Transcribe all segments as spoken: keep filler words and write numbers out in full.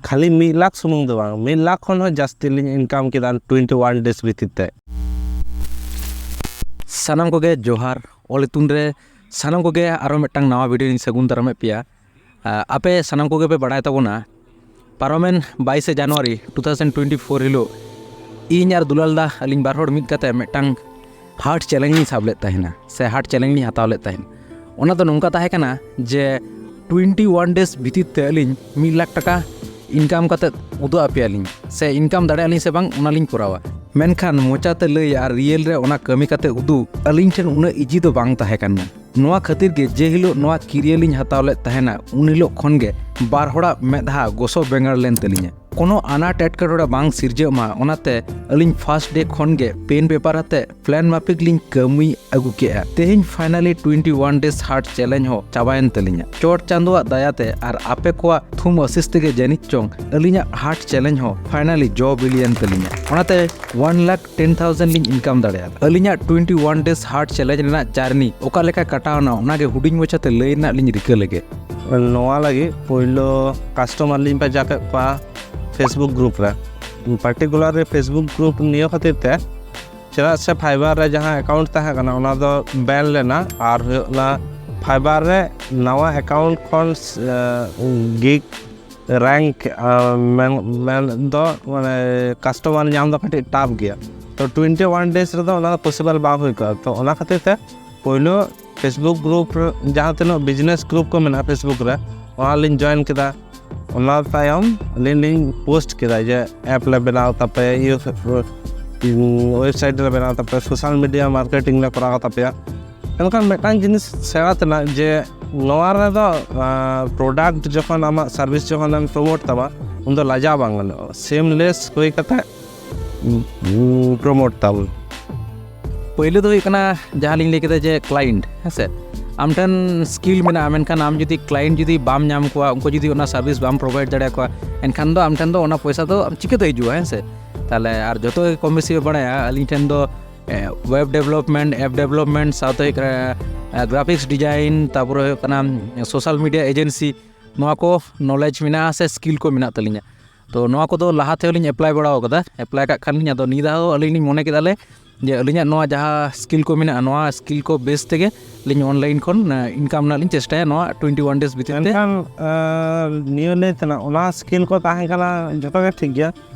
ᱠᱷᱟᱹᱞᱤ ᱢᱤᱫ ᱞᱟᱠᱷ ᱥᱩᱢᱩᱝ ᱫᱚ ᱵᱟᱝ, ᱢᱤᱫ ᱞᱟᱠᱷ ᱠᱷᱚᱱ ᱦᱚᱸ ᱡᱟᱹᱥᱛᱤ ᱞᱤᱧ ᱤᱱᱠᱟᱢ ᱠᱮᱫᱟ ᱴᱩᱭᱮᱱᱴᱤ ᱳᱣᱟᱱ ᱰᱮᱡᱽ ᱵᱷᱤᱛᱤᱨ ᱛᱮ᱾ ᱥᱟᱱᱟᱢ ᱠᱚᱜᱮ ᱡᱚᱦᱟᱨ᱾ ᱚᱞ ᱤᱛᱩᱱ ᱨᱮ ᱥᱟᱱᱟᱢ ᱠᱚᱜᱮ ᱟᱨᱚ ᱢᱤᱫᱴᱟᱝ ᱱᱟᱣᱟ ᱵᱷᱤᱰᱤᱭᱳ ᱞᱤᱧ ᱥᱟᱹᱜᱩᱱ ᱫᱟᱨᱟᱢᱮᱫ ᱯᱮᱭᱟ᱾ ᱟᱯᱮ ᱥᱟᱱᱟᱢ ᱠᱚᱜᱮ ᱯᱮ ᱵᱟᱲᱟᱭ ᱛᱟᱵᱚᱱᱟ, ᱯᱟᱨᱚᱢᱮᱱ ᱵᱟᱭᱤᱥᱮ ᱡᱟᱱᱩᱣᱟᱨᱤ ᱴᱩ ᱛᱷᱟᱣᱡᱮᱱᱰ ᱴᱩᱭᱮᱱᱴᱤ ᱯᱷᱳᱨ ᱦᱤᱞᱳᱜ ᱤᱧ ᱟᱨ ᱫᱩᱞᱟᱞ ᱫᱟ ᱟᱹᱞᱤᱧ ᱵᱟᱨ ᱦᱚᱲ ᱢᱤᱫ ᱠᱟᱛᱮ ᱢᱤᱫᱴᱟᱝ ᱦᱟᱨᱰ ᱪᱮᱞᱮᱧᱡᱽ ᱞᱤᱧ ᱥᱟᱵ ᱞᱮᱫ ᱛᱟᱦᱮᱱᱟ, ᱥᱮ ᱦᱟᱨᱰ ᱪᱮᱞᱮᱧᱡᱽ ᱞᱤᱧ ᱦᱟᱛᱟᱣ ᱞᱮᱫ ᱛᱟᱦᱮᱱᱟ᱾ ᱚᱱᱟ ᱫᱚ ᱱᱚᱝᱠᱟ ᱛᱟᱦᱮᱸ ᱠᱟᱱᱟ ᱡᱮ ᱴᱩᱭᱮᱱᱴᱤ ᱳᱣᱟᱱ ᱰᱮᱡᱽ ᱵᱷᱤᱛᱤᱨ ᱛᱮ ᱟᱹᱞᱤᱧ ᱢᱤᱫ ᱞᱟᱠᱷ ᱴᱟᱠᱟ ᱤᱱᱠᱟᱢ ᱠᱟᱛᱮ ᱩᱫᱩᱜ ᱟᱯᱮᱭᱟᱞᱤᱧ, ᱥᱮ ᱤᱱᱠᱟᱢ ᱫᱟᱲᱮᱭᱟᱜ ᱞᱤᱧ ᱥᱮ ᱵᱟᱝ, ᱚᱱᱟᱞᱤᱧ ᱠᱚᱨᱟᱣᱟ᱾ ᱢᱮᱱᱠᱷᱟᱱ ᱢᱚᱪᱟᱛᱮ ᱞᱟᱹᱭ ᱟᱨ ᱨᱤᱭᱮᱞ ᱨᱮ ᱚᱱᱟ ᱠᱟᱹᱢᱤ ᱠᱟᱛᱮ ᱩᱫᱩᱜ ᱟᱹᱞᱤᱧ ᱴᱷᱮᱱ ᱩᱱᱟᱹᱜ ᱤᱡᱤ ᱫᱚ ᱵᱟᱝ ᱛᱟᱦᱮᱸ ᱠᱟᱱᱟ᱾ ᱱᱚᱣᱟ ᱠᱷᱟᱹᱛᱤᱨ ᱜᱮ ᱡᱮ ᱦᱤᱞᱳᱜ ᱱᱚᱣᱟ ᱠᱮᱨᱤᱭᱟᱨ ᱞᱤᱧ ᱦᱟᱛᱟᱣ ᱞᱮᱫ ᱛᱟᱦᱮᱱᱟ, ᱩᱱ ᱦᱤᱞᱳᱜ ᱠᱷᱚᱱ ᱜᱮ ᱵᱟᱨ ᱦᱚᱲᱟᱜ ᱢᱮᱫᱦᱟ ᱜᱚᱥᱚ ᱵᱮᱸᱜᱟᱲ ᱞᱮᱱ ᱛᱟᱹᱞᱤᱧᱟ᱾ ᱠᱳᱱᱳ ᱟᱱᱟᱴ ᱮᱴᱠᱮᱴᱚᱬᱮ ᱵᱟᱝ ᱥᱤᱨᱡᱟᱹᱜ ᱢᱟ, ᱚᱱᱟᱛᱮ ᱟᱹᱞᱤᱧ ᱯᱷᱟᱥᱴ ᱰᱮ ᱠᱷᱚᱱ ᱜᱮ ᱯᱮᱱ ᱯᱮᱯᱟᱨ ᱟᱛᱮ ᱯᱞᱮᱱ ᱢᱟᱯᱷᱤᱠ ᱞᱤᱧ ᱠᱟᱹᱢᱤ ᱟᱹᱜᱩ ᱠᱮᱜᱼᱟ᱾ ᱛᱮᱦᱮᱧ finally twenty one days hard challenge ᱦᱚᱸ ᱪᱟᱵᱟᱭᱮᱱ ᱛᱟᱹᱞᱤᱧᱟ᱾ ᱪᱚᱴ ᱪᱟᱸᱫᱳᱣᱟᱜ ᱫᱟᱭᱟᱛᱮ ᱟᱨ ᱟᱯᱮ ᱠᱚᱣᱟᱜ ᱛᱷᱩᱢ ᱟᱥᱤᱥ ᱛᱮᱜᱮ ᱡᱟᱹᱱᱤᱡ ᱪᱚᱝ ᱟᱹᱞᱤᱧᱟᱜ ᱦᱟᱨᱰ ᱪᱮᱞᱮᱧᱡᱽ ᱦᱚᱸ ᱯᱷᱟᱭᱱᱟᱞᱤ ᱡᱚ ᱵᱤᱞᱤᱭᱮᱱ ᱛᱟᱹᱞᱤᱧᱟ᱾ ᱚᱱᱟᱛᱮ ᱳᱣᱟᱱ ᱞᱟᱠᱷ ᱴᱮᱱ ᱛᱷᱟᱣᱡᱮᱱᱰ ᱞᱤᱧ ᱤᱱᱠᱟᱢ ᱫᱟᱲᱮᱭᱟᱫᱟ᱾ ᱟᱹᱞᱤᱧᱟᱜ twenty one days hard challenge ᱨᱮᱱᱟᱜ ᱡᱟᱨᱱᱤ ᱚᱠᱟ ᱞᱮᱠᱟ ᱠᱟᱴᱟᱣᱱᱟ, ᱚᱱᱟᱜᱮ ᱦᱩᱰᱤᱧ ᱢᱟᱪᱷᱟᱛᱮ ᱞᱟᱹᱭ ᱨᱮᱱᱟᱜ ᱞᱤᱧ ᱨᱤᱠᱟᱹ ᱞᱮᱜᱮ᱾ ᱱᱚᱣᱟ ᱞᱟᱹᱜᱤᱫ ᱯᱳᱭᱞᱳ ᱠᱟᱥᱴᱚᱢᱟᱨ ᱞᱤᱧ ᱯᱟᱸᱡᱟ ᱠᱮᱫ ᱠᱚᱣᱟ ᱯᱷᱮᱥᱵᱩᱠ ᱜᱨᱩᱯ ᱨᱮ᱾ ᱯᱟᱨᱴᱤᱠᱩᱞᱟᱨ ᱨᱮ ᱯᱷᱮᱥᱵᱩᱠ ᱜᱨᱩᱯ ᱱᱤᱭᱟᱹ ᱠᱷᱟᱹᱛᱤᱨ ᱛᱮ, ᱪᱮᱫᱟᱜ ᱥᱮ ᱯᱷᱟᱭᱵᱟᱨ ᱨᱮ ᱡᱟᱦᱟᱸ ᱮᱠᱟᱣᱩᱱᱴ ᱛᱟᱦᱮᱸ ᱠᱟᱱᱟ, ᱚᱱᱟ ᱫᱚ ᱵᱮᱱ ᱞᱮᱱᱟ᱾ ᱟᱨ ᱦᱩᱭᱩᱜ ᱠᱟᱱᱟ, ᱯᱷᱟᱭᱵᱟᱨ ᱨᱮ ᱱᱟᱣᱟ ᱮᱠᱟᱣᱩᱱᱴ ᱠᱷᱚᱱ, ᱮ, ᱜᱤᱜ ᱨᱮᱝᱠ, ᱟ, ᱢᱮᱱ, ᱢᱮᱱ ᱫᱚ, ᱢᱟᱱᱮ, ᱠᱟᱥᱴᱚᱢᱟᱨ ᱧᱟᱢ ᱫᱚ ᱠᱟᱹᱴᱤᱡ ᱴᱟᱯ ᱜᱮᱭᱟ᱾ ᱛᱚ, ᱴᱩᱭᱮᱱᱴᱤ ᱳᱣᱟᱱ ᱰᱮᱡᱽ ᱨᱮᱫᱚ ᱚᱱᱟ ᱫᱚ ᱯᱚᱥᱤᱵᱚᱞ ᱵᱟᱝ ᱦᱩᱭ ᱠᱚᱜᱼᱟ᱾ ᱛᱚ, ᱚᱱᱟ ᱠᱷᱟᱹᱛᱤᱨ ᱛᱮ ᱯᱳᱭᱞᱳ ᱯᱷᱮᱥᱵᱩᱠ ᱜᱨᱩᱯ ᱨᱮ ᱡᱟᱦᱟᱸ ᱛᱤᱱᱟᱹᱜ ᱵᱤᱡᱽᱱᱮᱥ ᱜᱨᱩᱯ ᱠᱚ ᱢᱮᱱᱟᱜᱼᱟ ᱯᱷᱮᱥᱵᱩᱠ ᱨᱮ, ᱚᱱᱟ ᱞᱤᱧ ᱡᱚᱭᱮᱱ ᱠᱮᱫᱟ᱾ ᱚᱱᱟ ᱛᱟᱭᱚᱢ ᱟᱹᱞᱤᱧ ᱞᱤᱧ ᱯᱳᱥᱴ ᱠᱮᱫᱟ ᱡᱮ ᱮᱯ ᱞᱮ ᱵᱮᱱᱟᱣ ᱛᱟᱯᱮᱭᱟ, ᱤᱭᱟᱹ, ᱳᱭᱮᱵᱽᱥᱟᱭᱤᱴ ᱞᱮ ᱵᱮᱱᱟᱣ ᱛᱟᱯᱮᱭᱟ, ᱥᱳᱥᱟᱞ ᱢᱤᱰᱤᱭᱟ ᱢᱟᱨᱠᱮᱴᱤᱝ ᱞᱮ ᱠᱚᱨᱟᱣ ᱛᱟᱯᱮᱭᱟ᱾ ᱢᱮᱱᱠᱷᱟᱱ ᱢᱤᱫᱴᱟᱝ ᱡᱤᱱᱤᱥ ᱥᱮᱬᱟ ᱛᱮᱱᱟᱜ ᱡᱮ ᱱᱚᱣᱟ ᱨᱮᱫᱚ, ᱟᱸ, ᱯᱨᱚᱰᱟᱠᱴ ᱡᱚᱠᱷᱚᱱ ᱟᱢᱟᱜ ᱥᱟᱨᱵᱷᱤᱥ ᱡᱚᱠᱷᱚᱱᱮᱢ ᱯᱨᱚᱢᱳᱴ ᱛᱟᱢᱟ, ᱩᱱᱫᱚ ᱞᱟᱡᱟᱣ ᱵᱟᱝ ᱜᱟᱱᱚᱜᱼᱟ᱾ ᱥᱮᱢᱞᱮᱥ ᱦᱩᱭ ᱠᱟᱛᱮ, ᱩᱸ, ᱯᱨᱚᱢᱳᱴ ᱛᱟᱵᱚᱱ᱾ ᱯᱳᱭᱞᱳ ᱫᱚ ᱦᱩᱭᱩᱜ ᱠᱟᱱᱟ ᱡᱟᱦᱟᱸ ᱞᱤᱧ ᱞᱟᱹᱭ ᱠᱮᱫᱟ ᱡᱮ ᱠᱞᱟᱭᱮᱱᱴ, ᱦᱮᱸ ᱥᱮ, ᱟᱢ ᱴᱷᱮᱱ ᱥᱠᱤᱞ ᱢᱮᱱᱟᱜᱼᱟ, ᱢᱮᱱᱠᱷᱟᱱ ᱟᱢ ᱡᱩᱫᱤ ᱠᱞᱟᱭᱮᱱᱴ ᱡᱩᱫᱤ ᱵᱟᱢ ᱧᱟᱢ ᱠᱚᱣᱟ, ᱩᱱᱠᱩ ᱡᱩᱫᱤ ᱚᱱᱟ ᱥᱟᱨᱵᱷᱤᱥ ᱵᱟᱢ ᱯᱨᱳᱵᱷᱟᱭᱤᱰ ᱫᱟᱲᱮᱭᱟᱠᱚᱣᱟ, ᱮᱱᱠᱷᱟᱱ ᱫᱚ ᱟᱢ ᱴᱷᱮᱱ ᱫᱚ ᱚᱱᱟ ᱯᱚᱭᱥᱟ ᱫᱚ ᱪᱤᱠᱟᱹᱛᱮ ᱦᱤᱡᱩᱜᱼᱟ, ᱦᱮᱸ ᱥᱮ? ᱛᱟᱦᱚᱞᱮ ᱟᱨ ᱡᱚᱛᱚ ᱜᱮ ᱠᱚᱢ ᱵᱮᱥᱤ ᱯᱮ ᱵᱟᱲᱟᱭᱟ, ᱟᱹᱞᱤᱧ ᱴᱷᱮᱱ ᱫᱚ, ᱮ, ᱣᱮᱵ ᱰᱮᱵᱷᱞᱚᱯᱢᱮᱱᱴ, ᱮᱯ ᱰᱮᱵᱷᱞᱚᱯᱢᱮᱱᱴ, ᱥᱟᱶᱛᱮ ᱦᱩᱭᱩᱜ ᱠᱟᱱᱟ, ᱮ, ᱜᱨᱟᱯᱷᱤᱠᱥ ᱰᱤᱡᱟᱭᱤᱱ, ᱛᱟᱨᱯᱚᱨᱮ ᱦᱩᱭᱩᱜ ᱠᱟᱱᱟ, ᱮ, ᱥᱳᱥᱟᱞ ᱢᱤᱰᱤᱭᱟ ᱮᱡᱮᱱᱥᱤ, ᱱᱚᱣᱟ ᱠᱚ ᱱᱚᱞᱮᱡᱽ ᱢᱮᱱᱟᱜᱼᱟ ᱥᱮ ᱥᱠᱤᱞ ᱠᱚ ᱢᱮᱱᱟᱜ ᱛᱟᱹᱞᱤᱧᱟ᱾ ᱛᱚ ᱱᱚᱣᱟ ᱠᱚᱫᱚ ᱞᱟᱦᱟ ᱛᱮᱦᱚᱸ ᱞᱤᱧ ᱮᱯᱞᱟᱭ ᱵᱟᱲᱟ ᱟᱠᱟᱫᱟ, ᱮᱯᱞᱟᱭ ᱠᱟᱜ ᱠᱷᱟᱱ ᱞᱤᱧ᱾ ᱟᱫᱚ ᱱᱤᱭᱟᱹ ᱫᱷᱟᱣ ᱟᱹᱞᱤᱧ ᱞᱤᱧ ᱢᱚᱱᱮ ᱠᱮᱫᱟ ᱞᱮ ᱡᱮ ᱟᱹᱞᱤᱧᱟᱜ ᱱᱚᱣᱟ ᱡᱟᱦᱟᱸ ᱥᱠᱤᱞ ᱠᱚ ᱢᱮᱱᱟᱜᱼᱟ, ᱱᱚᱣᱟ ᱥᱠᱤᱞ ᱠᱚ ᱵᱮᱥ ᱛᱮᱜᱮ ᱟᱹᱞᱤᱧ ᱚᱱᱞᱟᱭᱤᱱ ᱠᱷᱚᱱ ᱤᱱᱠᱟᱢ ᱨᱮᱱᱟᱜ ᱞᱤᱧ ᱪᱮᱥᱴᱟᱭᱟ ᱱᱚᱣᱟ ᱴᱩᱭᱮᱱᱴᱤ ᱣᱟᱱ ᱰᱮᱡᱽ ᱵᱷᱤᱛᱤᱨ ᱛᱮ᱾ ᱢᱮᱱᱠᱷᱟᱱ ᱱᱤᱭᱟᱹ ᱞᱟᱹᱭ ᱛᱮᱱᱟᱜ, ᱚᱱᱟ ᱥᱠᱤᱞ ᱠᱚ ᱛᱟᱦᱮᱸ ᱠᱟᱱᱟ ᱡᱚᱛᱚ ᱜᱮ ᱴᱷᱤᱠ ᱜᱮᱭᱟ,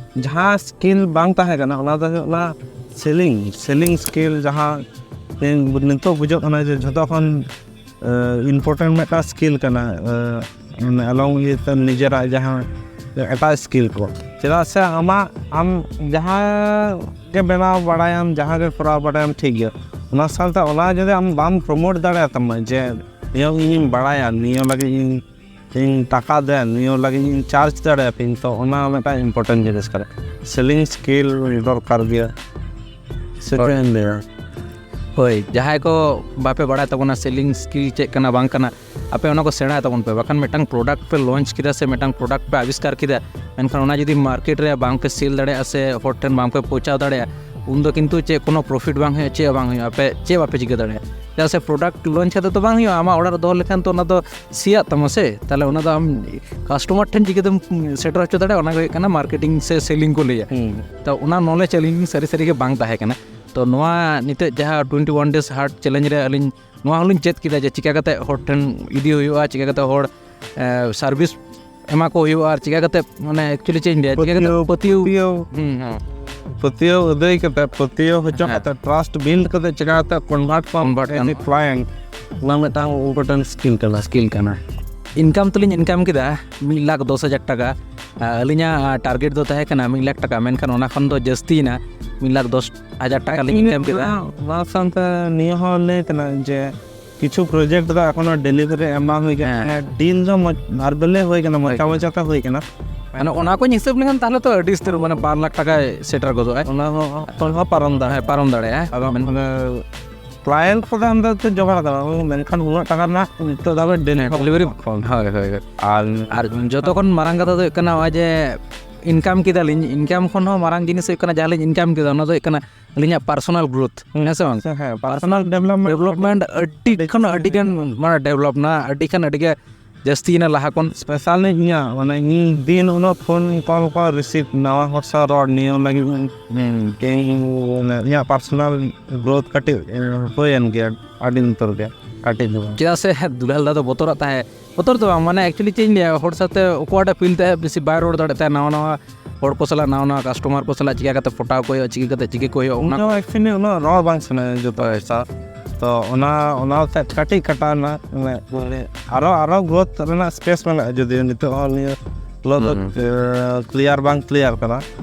ᱡᱟᱦᱟᱸ ᱥᱠᱤᱞ ᱵᱟᱝ ᱛᱟᱦᱮᱸ ᱠᱟᱱᱟ ᱚᱱᱟ ᱫᱚ ᱦᱩᱭᱩᱜ ᱠᱟᱱᱟ ᱥᱮᱞᱤᱝ ᱥᱮᱞᱤᱝ ᱥᱠᱤᱞ, ᱡᱟᱦᱟᱸ ᱱᱤᱛᱚᱜ ᱵᱩᱡᱷᱟᱹᱜ ᱠᱟᱱᱟ ᱡᱮ ᱡᱷᱚᱛᱚ ᱠᱷᱚᱱ ᱤᱢᱯᱚᱨᱴᱮᱱᱴ ᱢᱤᱫᱴᱟᱝ ᱥᱠᱤᱞ ᱠᱟᱱᱟ᱾ ᱮᱞᱚᱝ ᱤᱭᱟᱹᱛᱮ ᱱᱤᱡᱮᱨᱟᱜ ᱡᱟᱦᱟᱸ ᱮᱴᱟᱜ ᱥᱠᱤᱞ ᱠᱚ, ᱪᱮᱫᱟᱜ ᱥᱮ ᱟᱢᱟᱜ ᱟᱢ ᱡᱟᱦᱟᱸ ᱜᱮ ᱵᱮᱱᱟᱣ ᱵᱟᱲᱟᱭᱟᱢ, ᱡᱟᱦᱟᱸ ᱜᱮ ᱠᱚᱨᱟᱣ ᱵᱟᱲᱟᱭᱟᱢ, ᱴᱷᱤᱠ ᱜᱮᱭᱟ᱾ ᱚᱱᱟ ᱥᱟᱶᱛᱮ ᱚᱱᱟ ᱡᱩᱫᱤ ᱟᱢ ᱵᱟᱢ ᱯᱨᱚᱢᱳᱴ ᱫᱟᱲᱮᱭᱟᱛᱟᱢᱟ ᱡᱮ ᱱᱤᱭᱟᱹ ᱤᱧᱤᱧ ᱵᱟᱲᱟᱭᱟ, ᱱᱤᱭᱟᱹ ᱞᱟᱹᱜᱤᱫ ᱤᱧ ᱤᱧ ᱴᱟᱠᱟ ᱫᱮᱱ, ᱱᱤᱭᱟᱹ ᱞᱟᱹᱜᱤᱫ ᱤᱧ ᱪᱟᱨᱡᱽ ᱫᱟᱲᱮᱭᱟᱯᱮᱭᱟᱹᱧ, ᱛᱚ ᱚᱱᱟ ᱢᱤᱫᱴᱟᱝ ᱤᱢᱯᱚᱨᱴᱮᱱᱴ ᱡᱤᱱᱤᱥ ᱠᱟᱱᱟ᱾ ᱥᱮᱞᱤᱝ ᱥᱠᱤᱞ ᱫᱚᱨᱠᱟᱨ ᱜᱮᱭᱟ᱾ ᱥᱮ ᱪᱮᱫ ᱮᱢ ᱞᱟᱹᱭᱟ? ᱦᱳᱭ, ᱡᱟᱦᱟᱸᱭ ᱠᱚ ᱵᱟᱯᱮ ᱵᱟᱲᱟᱭ ᱛᱟᱵᱚᱱᱟ ᱥᱮᱞᱤᱝ ᱥᱠᱤᱞ ᱪᱮᱫ ᱠᱟᱱᱟ ᱵᱟᱝ ᱠᱟᱱᱟ, ᱟᱯᱮ ᱚᱱᱟ ᱠᱚ ᱥᱮᱬᱟᱭ ᱛᱟᱵᱚᱱ ᱯᱮ᱾ ᱵᱟᱠᱷᱟᱱ ᱢᱤᱫᱴᱟᱝ ᱯᱨᱚᱰᱟᱠᱴ ᱯᱮ ᱞᱚᱧᱪ ᱠᱮᱫᱟ ᱥᱮ ᱢᱤᱫᱴᱟᱝ ᱯᱨᱚᱰᱟᱠᱴ ᱯᱮ ᱟᱵᱤᱥᱠᱟᱨ ᱠᱮᱫᱟ, ᱢᱮᱱᱠᱷᱟᱱ ᱚᱱᱟ ᱡᱩᱫᱤ ᱢᱟᱨᱠᱮᱴ ᱨᱮ ᱵᱟᱝ ᱯᱮ ᱥᱮᱞ ᱫᱟᱲᱮᱭᱟᱜᱼᱟ ᱥᱮ ᱦᱚᱲ ᱴᱷᱮᱱ ᱵᱟᱝ ᱯᱮ ᱯᱳᱣᱪᱷᱟᱣ ᱫᱟᱲᱮᱭᱟᱜᱼᱟ, ᱩᱱᱫᱚ ᱠᱤᱱᱛᱩ ᱪᱮᱫ ᱠᱳᱱᱳ ᱯᱨᱚᱯᱷᱤᱴ ᱵᱟᱝ ᱦᱩᱭᱩᱜᱼᱟ, ᱪᱮᱫ ᱦᱚᱸ ᱵᱟᱝ ᱦᱩᱭᱩᱜᱼᱟ, ᱟᱯᱮ ᱪᱮᱫ ᱵᱟᱯᱮ ᱪᱤᱠᱟᱹ ᱫᱟᱲᱮᱭᱟᱜᱼᱟ᱾ ᱪᱮᱫᱟᱜ ᱥᱮ ᱯᱨᱚᱰᱟᱠᱴ ᱞᱚᱧᱪ ᱠᱟᱛᱮ ᱛᱚ ᱵᱟᱝ ᱦᱩᱭᱩᱜᱼᱟ, ᱟᱢᱟᱜ ᱚᱲᱟᱜ ᱨᱮ ᱫᱚᱦᱚ ᱞᱮᱠᱷᱟᱱ ᱛᱚ ᱚᱱᱟ ᱫᱚ ᱥᱮᱭᱟᱜ ᱛᱟᱢᱟ ᱥᱮ, ᱛᱟᱦᱚᱞᱮ ᱚᱱᱟ ᱫᱚ ᱟᱢ ᱠᱟᱥᱴᱚᱢᱟᱨ ᱴᱷᱮᱱ ᱪᱤᱠᱟᱹᱛᱮᱢ ᱥᱮᱴᱮᱨ ᱦᱚᱪᱚ ᱫᱟᱲᱮᱭᱟᱜᱼᱟ? ᱚᱱᱟ ᱜᱮ ᱦᱩᱭᱩᱜ ᱠᱟᱱᱟ ᱢᱟᱨᱠᱮᱴᱤᱝ ᱥᱮ ᱥᱮᱞᱤᱝ ᱠᱚ ᱞᱟᱹᱭᱟ᱾ ᱦᱩᱸ᱾ ᱛᱚ ᱚᱱᱟ ᱱᱚᱞᱮᱡᱽ ᱟᱹᱞᱤᱧ ᱥᱟᱹᱨᱤ ᱥᱟᱹᱨᱤ ᱜᱮ ᱵᱟᱝ ᱛᱟᱦᱮᱸ ᱠᱟᱱᱟ᱾ ᱛᱚ ᱱᱚᱣᱟ ᱱᱤᱛᱚᱜ ᱡᱟᱦᱟᱸ ᱴᱩᱭᱮᱱᱴᱤ ᱣᱟᱱ ᱰᱮᱡᱽ ᱦᱟᱴ ᱪᱮᱞᱮᱧᱡᱽ ᱨᱮ ᱟᱹᱞᱤᱧ ᱱᱚᱣᱟ ᱦᱚᱸᱞᱤᱧ ᱪᱮᱫ ᱠᱮᱫᱟ ᱡᱮ ᱪᱤᱠᱟ ᱠᱟᱛᱮ ᱦᱚᱲ ᱴᱷᱮᱱ ᱤᱫᱤ ᱦᱩᱭᱩᱜᱼᱟ, ᱪᱤᱠᱟ ᱠᱟᱛᱮ ᱦᱚᱲ ᱥᱟᱨᱵᱷᱤᱥ ᱮᱢᱟ ᱠᱚ ᱦᱩᱭᱩᱜᱼᱟ, ᱟᱨ ᱪᱤᱠᱟ ᱠᱟᱛᱮ, ᱢᱟᱱᱮ, ᱮᱠᱪᱩᱭᱮᱞᱤ ᱪᱮᱫ ᱤᱧ ᱞᱟᱹᱭᱟ, ᱪᱤᱠᱟ ᱠᱟᱛᱮ ᱯᱟᱹᱛᱭᱟᱹᱣ, ᱯᱟᱹᱛᱭᱟᱹᱣ ᱯᱟᱹᱛᱭᱟᱹᱣ᱾ ᱦᱩᱸ, ᱦᱮᱸ᱾ ᱯᱟᱹᱛᱭᱟᱹᱣ ᱟᱹᱫᱟᱹᱭ ᱠᱟᱛᱮ, ᱯᱟᱹᱛᱭᱟᱹᱣ ᱦᱚᱪᱚ ᱦᱮᱸ᱾ ᱠᱟᱛᱮ, ᱴᱨᱟᱥᱴ ᱵᱤᱞᱰ ᱠᱟᱛᱮ ᱪᱤᱠᱟ ᱠᱟᱛᱮ ᱠᱚᱱᱵᱷᱟᱨᱴ ᱠᱚᱣᱟ ᱠᱚᱱᱵᱷᱟᱨᱴ ᱮᱡ ᱮ ᱜᱟᱱᱚᱜᱼᱟ᱾ ᱠᱞᱟᱭᱮᱱᱴ, ᱚᱱᱟ ᱢᱤᱫᱴᱟᱝ ᱤᱢᱯᱚᱨᱴᱮᱱᱴ ᱥᱠᱤᱞ ᱠᱟᱱᱟ᱾ ᱥᱠᱤᱞ ᱠᱟᱱᱟ᱾ ᱤᱱᱠᱟᱢ ᱛᱟᱹᱞᱤᱧ ᱤᱱᱠᱟᱢ ᱠᱮᱫᱟ ᱢᱤᱫ ᱞᱟᱠᱷ ᱫᱚᱥ ᱦᱟᱡᱟᱨ ᱴᱟᱠᱟ᱾ ᱟᱨ ᱟᱹᱞᱤᱧᱟᱜ ᱴᱟᱨᱜᱮᱴ ᱫᱚ ᱛᱟᱦᱮᱸ ᱠᱟᱱᱟ ᱢᱤᱫ ᱞᱟᱠᱷ ᱴᱟᱠᱟ, ᱢᱮᱱᱠᱷᱟᱱ ᱚᱱᱟ ᱠᱷᱚᱱ ᱫᱚ ᱡᱟᱹᱥᱛᱤᱭᱮᱱᱟ, ᱢᱤᱫ ᱞᱟᱠᱷ ᱫᱚᱥ ᱦᱟᱡᱟᱨ ᱴᱟᱠᱟ ᱞᱤᱧ ᱤᱱᱠᱟᱢ ᱠᱮᱫᱟ᱾ ᱚᱱᱟ, ᱚᱱᱟ ᱥᱟᱶᱛᱮ ᱱᱤᱭᱟᱹ ᱦᱚᱸ ᱞᱟᱹᱭ ᱛᱮᱱᱟᱜ ᱡᱮ ᱠᱤᱪᱷᱩ ᱯᱨᱚᱡᱮᱠᱴ ᱫᱚ ᱮᱠᱷᱚᱱᱳ ᱰᱮᱞᱤᱵᱷᱟᱨᱤ ᱮᱢ ᱵᱟᱝ ᱦᱩᱭ ᱠᱟᱱᱟ᱾ ᱦᱮᱸ᱾ ᱢᱟᱱᱮ ᱰᱤᱞ ᱫᱚ ᱢᱚᱡᱽ ᱵᱷᱟᱨᱵᱟᱞᱤ ᱦᱩᱭ ᱠᱟᱱᱟ, ᱢᱚᱪᱟ ᱢᱚᱪᱟ ᱛᱮ ᱦᱩᱭ ᱠᱟᱱᱟ᱾ ᱢᱟᱱᱮ ᱚᱱᱟ ᱠᱚᱧ ᱦᱤᱥᱟᱹᱵ ᱞᱮᱠᱷᱟᱱ ᱛᱟᱦᱚᱞᱮ ᱛᱚ ᱟᱹᱰᱤ ᱩᱥᱛᱟᱹᱨ, ᱢᱟᱱᱮ ᱵᱟᱨ ᱞᱟᱠᱷ ᱴᱟᱠᱟᱭ ᱥᱮᱴᱮᱨ ᱜᱚᱫᱚᱜᱼᱟᱭ᱾ ᱚᱱᱟ ᱦᱚᱸ ᱠᱷᱚᱱ ᱦᱚᱸ ᱯᱟᱨᱚᱢ ᱫᱟᱲᱮᱭᱟᱜᱼᱟ᱾ ᱦᱮᱸ, ᱯᱟᱨᱚᱢ ᱫᱟᱲᱮᱭᱟᱜᱼᱟᱭ᱾ ᱟᱫᱚ ᱢᱟᱱᱮ ᱠᱞᱟᱭᱮᱱᱴ ᱠᱚᱫᱚ ᱟᱢ ᱫᱚ ᱡᱚᱜᱟᱲ ᱠᱟᱫᱟ, ᱢᱮᱱᱠᱷᱟᱱ ᱩᱱᱟᱹᱜ ᱴᱟᱠᱟ ᱨᱮᱱᱟᱜ ᱱᱤᱛᱚᱜ ᱫᱷᱟᱹᱵᱤᱡ ᱰᱤᱞ ᱦᱮᱸ, ᱰᱮᱞᱤᱵᱷᱟᱨᱤ᱾ ᱦᱳᱭ, ᱦᱳᱭ, ᱦᱳᱭ᱾ ᱟᱨ ᱟᱨ ᱡᱚᱛᱚ ᱠᱷᱚᱱ ᱢᱟᱨᱟᱝ ᱠᱟᱛᱷᱟ ᱫᱚ ᱦᱩᱭᱩᱜ ᱠᱟᱱᱟ ᱱᱚᱜᱼᱚᱭ ᱡᱮ ᱤᱱᱠᱟᱢ ᱠᱮᱫᱟᱞᱤᱧ, ᱤᱱᱠᱟᱢ ᱠᱷᱚᱱ ᱦᱚᱸ ᱢᱟᱨᱟᱝ ᱡᱤᱱᱤᱥ ᱦᱩᱭᱩᱜ ᱠᱟᱱᱟ, ᱡᱟᱦᱟᱸ ᱞᱤᱧ ᱤᱱᱠᱟᱢ ᱠᱮᱫᱟ ᱚᱱᱟ ᱫᱚ ᱦᱩᱭᱩᱜ ᱠᱟᱱᱟ ᱟᱹᱞᱤᱧᱟᱜ ᱯᱟᱨᱥᱚᱱᱟᱞ ᱜᱨᱳᱛᱷ, ᱦᱮᱸ ᱥᱮ ᱵᱟᱝ? ᱦᱮᱸ, ᱯᱟᱨᱥᱚᱱᱟᱞ ᱰᱮᱵᱷᱞᱚᱯᱢᱮᱱᱴ᱾ ᱰᱮᱵᱷᱞᱚᱯᱢᱮᱱᱴ ᱟᱹᱰᱤ ᱠᱷᱚᱱ ᱟᱹᱰᱤ ᱜᱟᱱ, ᱢᱟᱱᱮ, ᱰᱮᱵᱷᱞᱚᱯ ᱱᱟ, ᱟᱹᱰᱤ ᱠᱷᱚᱱ ᱟᱹᱰᱤ ᱜᱮ ᱡᱟᱹᱥᱛᱤᱭᱮᱱᱟ ᱞᱟᱦᱟ ᱠᱷᱚᱱ? ᱥᱯᱮᱥᱟᱞᱤ ᱤᱧᱟᱹᱜ, ᱢᱟᱱᱮ, ᱤᱧ ᱫᱤᱱ ᱩᱱᱟᱹᱜ ᱯᱷᱳᱱ ᱠᱚᱞ ᱠᱚ ᱨᱤᱥᱤᱵᱷ, ᱱᱟᱣᱟ ᱦᱚᱲ ᱥᱟᱶ ᱨᱚᱲ ᱱᱤᱭᱟᱹ ᱞᱟᱹᱜᱤᱫ ᱤᱧ, ᱤᱧ, ᱢᱟᱱᱮ, ᱤᱧᱟᱹᱜ ᱯᱟᱨᱥᱚᱱᱟᱞ ᱜᱨᱳᱛᱷ ᱠᱟᱹᱴᱤᱡ ᱮ, ᱦᱩᱭᱮᱱ ᱜᱮᱭᱟ ᱟᱹᱰᱤ ᱩᱛᱟᱹᱨ ᱜᱮ, ᱠᱟᱹᱴᱤᱡ ᱫᱚ ᱵᱟᱝ᱾ ᱪᱮᱫᱟᱜ ᱥᱮ ᱫᱩᱞᱟᱞ ᱫᱟ ᱫᱚ ᱵᱚᱛᱚᱨᱟᱜ ᱛᱟᱦᱮᱸᱫ, ᱵᱚᱛᱚᱨ ᱫᱚ ᱵᱟᱝ, ᱢᱟᱱᱮ, actually ᱪᱮᱫ ᱤᱧ ᱞᱟᱹᱭᱟ, ᱦᱚᱲ ᱥᱟᱶᱛᱮ awkward ᱮ ᱯᱷᱤᱞ ᱛᱟᱦᱮᱸᱫ, ᱵᱮᱥᱤ ᱵᱟᱭ ᱨᱚᱲ ᱫᱟᱲᱮᱭᱟᱜ ᱛᱟᱦᱮᱸᱫ, ᱱᱟᱣᱟ ᱱᱟᱣᱟ ᱦᱚᱲ ᱠᱚ ᱥᱟᱞᱟᱜ, ᱱᱟᱣᱟ ᱱᱟᱣᱟ ᱠᱟᱥᱴᱚᱢᱟᱨ ᱠᱚ ᱥᱟᱞᱟᱜ ᱪᱤᱠᱟ ᱠᱟᱛᱮ ᱯᱚᱴᱟᱣ ᱠᱚ ᱦᱩᱭᱩᱜᱼᱟ, ᱪᱤᱠᱟ ᱠᱟᱛᱮ ᱪᱤᱠᱟᱹ ᱠᱚ ᱦᱩᱭᱩᱜᱼᱟ, ᱚᱱᱟ ᱩᱱᱟᱹᱜ actually ᱩᱱᱟᱹᱜ ᱨᱚᱲ ᱵᱟᱝ ᱥᱟᱱᱟᱭᱟ ᱡᱚᱛᱚ ᱦᱚᱲ ᱥᱟᱶ᱾ ᱛᱚ ᱚᱱᱟ, ᱚᱱᱟ ᱛᱮ ᱠᱟᱹᱴᱤᱡ ᱠᱟᱴᱟᱣ ᱮᱱᱟ, ᱢᱟᱱᱮ, ᱟᱨᱚ, ᱟᱨᱚ ᱜᱨᱳᱛᱷ ᱨᱮᱱᱟᱜ ᱥᱯᱮᱥ ᱢᱮᱱᱟᱜᱼᱟ, ᱡᱩᱫᱤ ᱱᱤᱛᱚᱜ ᱦᱚᱸ ᱱᱤᱭᱟᱹ ᱯᱷᱞᱳ ᱫᱚ ᱦᱩᱸ᱾ ᱠᱞᱤᱭᱟᱨ ᱵᱟᱝ ᱠᱞᱤᱭᱟᱨ ᱠᱟᱱᱟ,